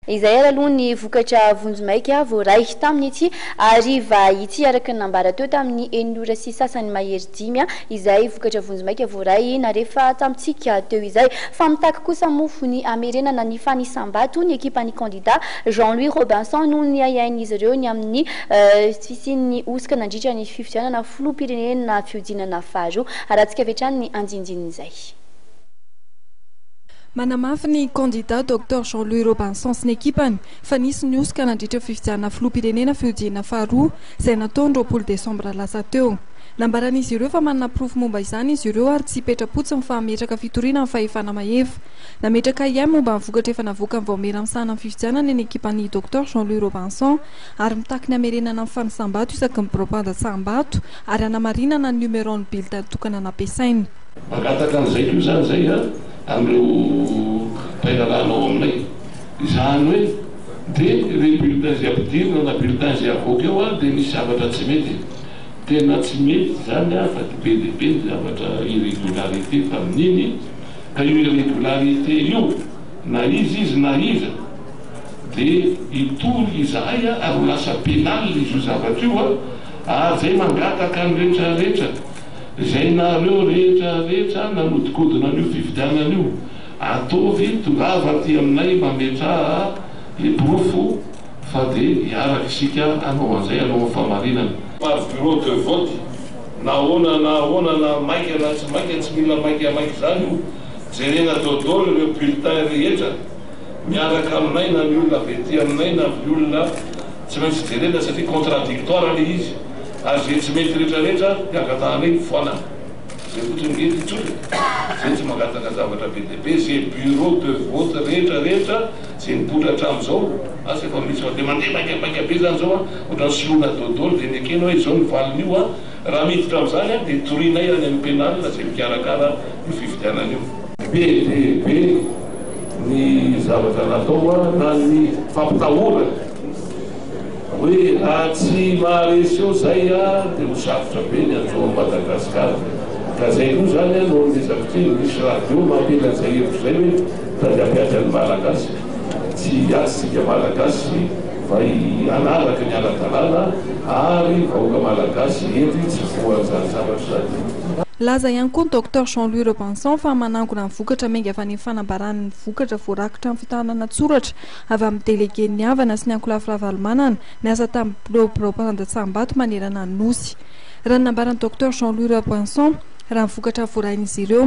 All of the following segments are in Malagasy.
Izay ary aloha ny vokatra vonjimaika voaray tamin'ity hariva ity, araka ny nambara teo tamin'ny 6h45 izay vokatra vonjimaika voaray narefa tamintsika teo izay. Fa mitaky kosa moa ny hamerenana ny fanisam-bato ny ekipan'ny kandida Jean Louis Robinson noho ny ahiahin'izy ireo ny amin'ny fisian'ny hosoka nandritra ny fifidianana filoham-pirenena fihodinana faharoa. Arahantsika avy hatrany ny andinindin'izay. Manamafy ny kandida Docteur Jean Louis Robinson sy ny ekipany fa nisy ny hosoka nandritra ny fifidianana filoham-pirenena fihodinana faharoa izay natao ny 20 desambra lasa teo. Nambaran'izy ireo fa manana porofo momba izany izy ireo ary tsy hipetra-potsiny fa hametraka fitoriana amin'ny fahefana mahefa. Nametraka ahiahy momba ny vokatra efa navoakan'ny vaomiera misahana ny fifidianana ny ekipan'ny Docteur Jean Louis Robinson ary mitaky ny hamerenana ny fanisam-bato isaky ny biraom-pandatsaham-bato ary hanamarinana ny numeraon'ny bulletin tokana nampiasaina. Mangataka an'izay koa izany izay an, amin'ireo mpiray lalàna ao aminay. Izany hoe dia ireo bulletin izay ampidirina na bulletin izay avoaka eo an, dia misy zavatra tsy mety. Tena tsy mety izany an, fa be dia be ny zavatra irrégularité tamin'iny, ka io irrégularité io na iza izy na iza dia hitory izahay an, ary ho lasa pénal izy io zavatra io an, ary izay mangataka ny rehetra rehetra. Izay nareo rehetra rehetra nanodikodina an'io fifidianana io, ataovy tongava aty aminay mametraha le porofo fa de hiaraka isika hanao an'izay hanao ny famarinana. Par bureau de vote, na ahoana na ahoana na maika na tsy maika, tsy mila maika maika izany io, jerena dodol ireo bulletin rehetra miaraka aminay na ny olona avy aty aminay na avy olona tsy maintsy jerena satria contradictoire le izy. Ary ze tsy mety rehetra rehetra de angatahanay foanana. Zay fotsiny nge ty tsotra e. Zay tsy mangataka zavatra be dia be, ze bureau de vote rehetra rehetra ze nipoitra hatramizao, asa efa misy fa de mandeha maika maika be zany zao an, otrany soloina dodol de nekena hoe izao ny valin'io an, raha miditra amizany an de torianay any amin'ny penal ze mikarakara io fifidianana io. Be dia be ny zavatra natao na ny fampitahorana. Hoe raha tsy maharesy eo zay a de ho sarotra be ny hanjo an'i Madagascar. Ka zay koa zany a no anomezako tsiny, misy radio mampiely an'izay hevitra izay hoe mitady hampiady an'ny Malagasy. Tsy hiady isika Malagasy fa hanaraka ny ara-dalàna ary vahoaka Malagasy hendry tsy voan'izany zavatra izany. Nilaza ihany koa ny Docteur Jean Louis Robinson fa manangona ny vokatra miainga avy any amin'ny fanambarany ny vokatra voarakitra amin'ny fitanana an-tsoratra avy amin'ny delegen'ny Avana sy ny ankolafy Ravalomanana, niasa tamin'ny birao biraom-pandatsaham-bato manerana ny Nosy. Raha ny nambaran'ny Docteur Jean Louis Robinson, raha ny vokatra voarain'izy ireo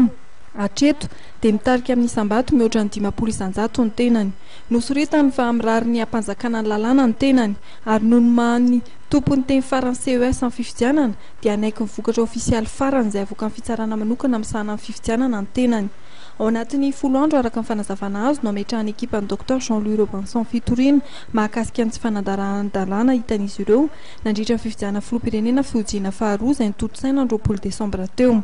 hatreto dia mitarika amin'ny isam-bato mihoatra ny 50% ny tenany. Nosoritany fa mirary ny hampanjakana ny lalàna ny tenany ary noho ny maha ny tompon'ny teny farany CES amin'ny fifidianana dia hanaiky ny vokatra ofisialy farany izay avoakan'ny fitsarana manokana misahana ny fifidianana ny tenany. Ao anatin'ny 10 andro araka ny fanazavana azo no hametrahan'ny ekipan'ny Docteur Jean Louis Robinson fitoriana mahakasika ny tsy fanandarahan-dalàna hitan'izy ireo nandritra ny fifidianana filoham-pirenena fihodinana faharoa izay notontosaina ny 20 desambra teo.